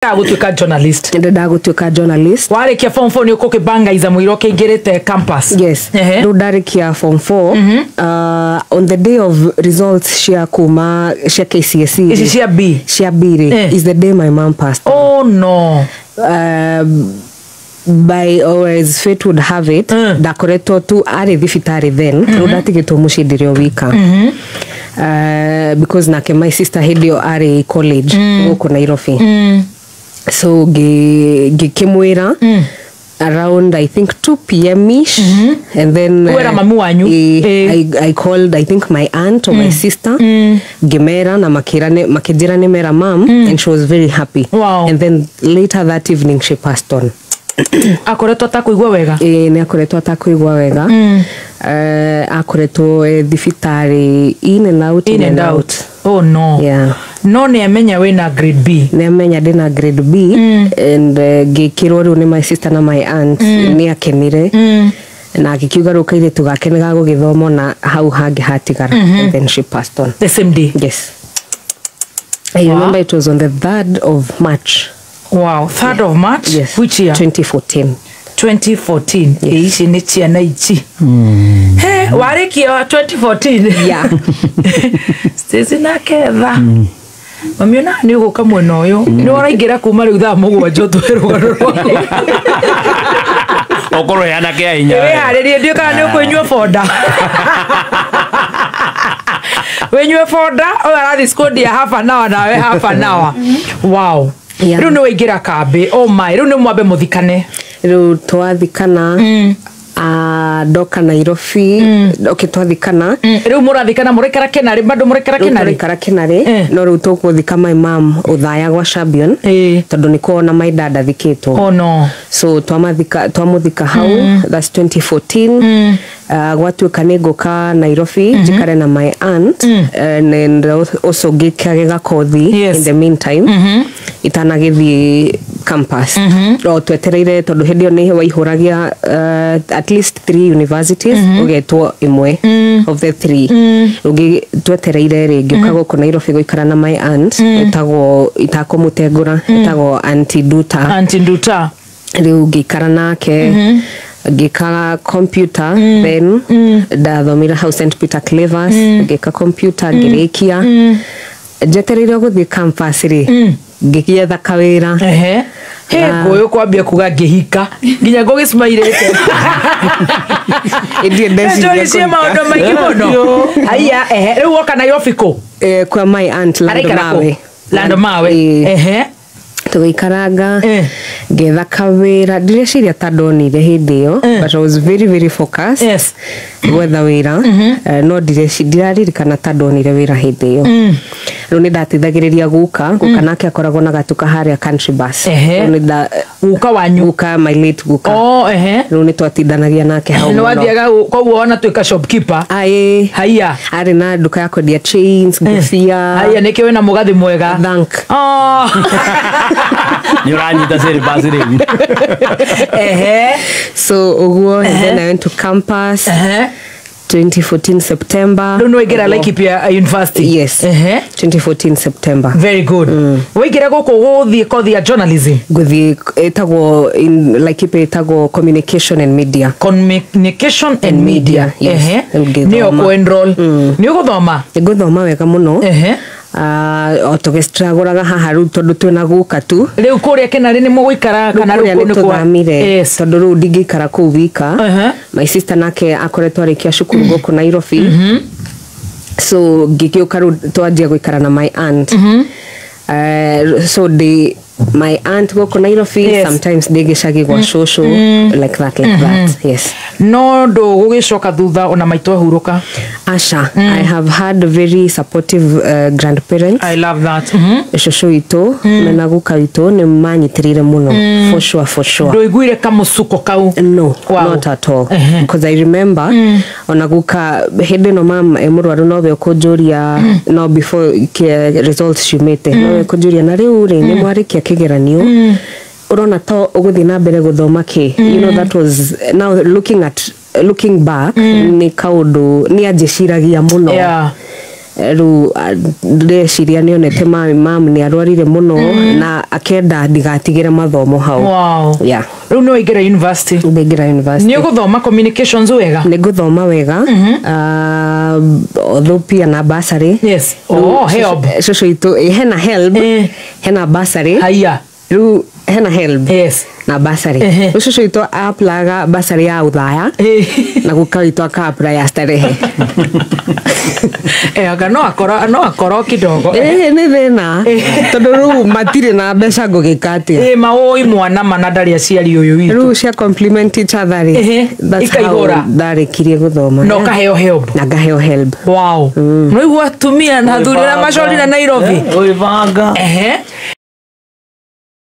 Gũtuĩka journalist. Ndendaga gũtuĩka journalist. Warĩkia form 4 nĩ ũkũkĩbangaiza mũira ũkĩingĩrĩte campus? Yes. Rĩu ndarĩkia form 4, on the day of results cia kuma cia KCSE, ici cia B, cia B rĩ, is the day my mom passed. Oh no. By or as fate would have it, ndakoretwo tu arĩ thibitarĩ, then rĩu ndatigĩtwo mũciĩ ndĩrĩ o wika, because nake my sister hĩndĩ ĩyo arĩ college gũkũ Nairobi. So ngĩkĩmwĩra around, I think, 2 p.m. ish, and then Wera mami wanyu? I called, I think, my aunt or my sister, ngĩmera na makĩnjĩra nĩ mera mam, and she was very happy. And then later that evening she passed on. Akoretwo atakũigua wega? Ĩĩ, nĩ akoretwo atakũigua wega. Akoretwo thibitarĩ in and out, in and out. Oh no. Yeah. No nĩ amenya wĩna grade B? Nĩ amenya ndĩna grade B, and ngĩkĩrwo rĩu nĩ my sister na my aunt, nĩ akenire na agĩkiuga rĩu kairĩtu gake nĩ gagũgĩthoma na hau hangĩ hatigara, and then she passed on. The same day? Yes, I remember it was on the 3rd of March. Wow, 3rd of March? Yes. Which year? 2014. 2014. Ĩ, ici nĩ ciana ici. He warĩkia 2014? Yeah. Stacy na ketha mami ona nĩ ũgũka mwena ũyũ, nĩ ũraingĩra kuma rĩu thaa 7 ũtũhe rũgano rwaku. Ũkorwo heana kĩa hinya. Wĩharĩrie, ndiũ kana nĩ ũkũnyua boda, wĩnyue boda. Ũyũ arathiĩ squad ya half an hour, nawe half an hour. Wow. Yeah. Rĩu nĩ waingĩra kambĩ. Oh my, rĩu nĩ mwambe mũthikane. Rĩu twathikana, ndoka Nairobi. Okay, twathikana. Rĩu mũrathikana mũraikara Kenarĩ bado? Mũraikara Rĩu Kenarĩ? tũraikara Kenarĩ. No rĩu tũgũthika my mom Ũthaya gwa Champion, tondũ nĩ kuona my dad athikĩtwo. Oh no. So twamathika, twamuthika hau, that's 2014. Gwatuĩka nĩ ngũka Nairobi njikare na my aunt, and also ngĩkage gakothi in the meantime itanagĩthiĩ campus, o twetereire, tondũ hĩndĩ ĩyo nĩ waihũragia at least three universities, ũgetwo ĩmwe of the three. Rĩu twetereire rĩ, ngĩũka gũkũ Nairobi gũikara na my aunt ĩtagwo, itakũmũtengũra, ĩtagwo Auntie Duta. Auntie Nduta. Rĩu ngĩikara nake, ngĩka computer, then ndathomire hau St Peter Clavers, ngĩka computer, ngĩrĩkia. Njetereire gũthiĩ campus rĩ, ngĩgĩetha kawĩra. Ehe he ngũyũ kwambia kuga ngĩhika nginya ngũgĩcimairĩte. Ĩndiĩ ndeciria Njũri cie kũhika. Maũndũ maingĩ mũno. Haiya, ehe, rĩu woka Nairobi kũ? Kwa my aunt Lando Araikara kũ? Mawe. Lando Mawe. Ĩĩ. Tũgĩikaranga, ngĩetha kawĩra. Ndireciria ta ndonire hĩndĩ ĩyo, but I was very very focused gwetha wĩra. No ndiraririkana ta ndonire wĩra hĩndĩ ĩyo. Rĩu nĩ ndateithagĩrĩria guka. Guka nake akoragwo na gatuka harĩa Country Bus. Rĩu nĩ Guka wanyu? Guka, my late guka. Oh, ehe. Rĩu nĩ twatindanagia nake hau Nĩ mũno. wathiaga koguo ona tuĩka shopkeeper? Aĩ. Haiya. Arĩ na nduka ya kwendia chains, ngũbia. Haiya, nĩkĩo wĩna mũgathĩ mwega. Thank. Oh. Nĩ ũranyita syllabus rĩu. So ũguo, and then I went to campus 2014 September. Rĩu nĩ waingĩra Laikipia University? Yes. 2014 September. Very good. Waingĩra gũkũ gũthiĩ kothi ya journalism? Ngũthiĩ ĩtagwo in Laikipia ĩtagwo communication and media. Communication and media. Yes. Ngĩthoma. Nĩyo kũ enroll nĩ ũgũthoma? Ngũthoma wega mũno. O tũgĩstragũraga haha rĩu, tondũ twĩna guka tu. Rĩu kũrĩa Kenarĩ nĩ mũgũikara kana? Kũrĩa Rĩu nĩ nĩ kwa tũthamire, tondũ rĩu ndingĩikara kũu wika. My sister nake akoretwo arĩkia cukuru gũkũ Nairobi, so ngĩgĩũka rĩu twanjia gũikara na my aunt. So ndĩ my aunt gũkũ Nairobi, sometimes ndĩ gĩcagi gwa cũcũ, like that, like that, yes. No ndũgũgĩcoka thutha ona maitũ ahurũka? Asha, I have had very supportive grandparents. I love that. Cũcũ witũ mena guka witũ nĩ manyitĩrĩire mũno, for sure, for sure. Ndũiguire kamũcuko kau? No, Wow. not at all. Because I remember ona guka hĩndĩ ĩno mam e mũrwaru, nowe ũkũnjũria, no before results ciumĩte, nowe ũkũnjũria, na rĩu rĩ, nĩ mwarĩkia kĩgeranio, ũrona to ũgũthiĩ na mbere gũthoma kĩ? You know, that was, now looking at, looking back, nĩ kaũndũ nĩ anjĩciragia mũno. Rĩu ndĩreciria nĩonete mami, mam nĩ arwarire mũno na akenda ndigatigĩre mathomo hau. Wow. Yeah. Rĩu nĩ waingĩra university? Ndaingĩra university. Nĩ ũgũthoma communications wega? Nĩ ngũthoma wega. Although pia na bursary. Yes. Rĩu Oh, HELB. Cũcũ witũ hena HELB. Hena bursary. Haya. Rĩu hena HELB na bursary. Rĩu cũcũ witũ aplaga bursary ya Uthaya na guka witũ aka-apply ya Starehe. Eh, anga no akora kidogo. Ĩĩ, nĩ thĩna tondũ rĩu matirĩ na mbeca, ngũgĩka atĩa? Ĩ maũĩ mwana mana ndarĩ aciari ũyũ witũ. Rĩu cia compliment each other rĩ, that's how Ikaihũra. ndarĩkirie gũthoma. Na ũkaheo HELB? Na ngaheo HELB. Wow. No igua atumia na athuri arĩa macorire Nairobi. Gwĩbanga. Ehe.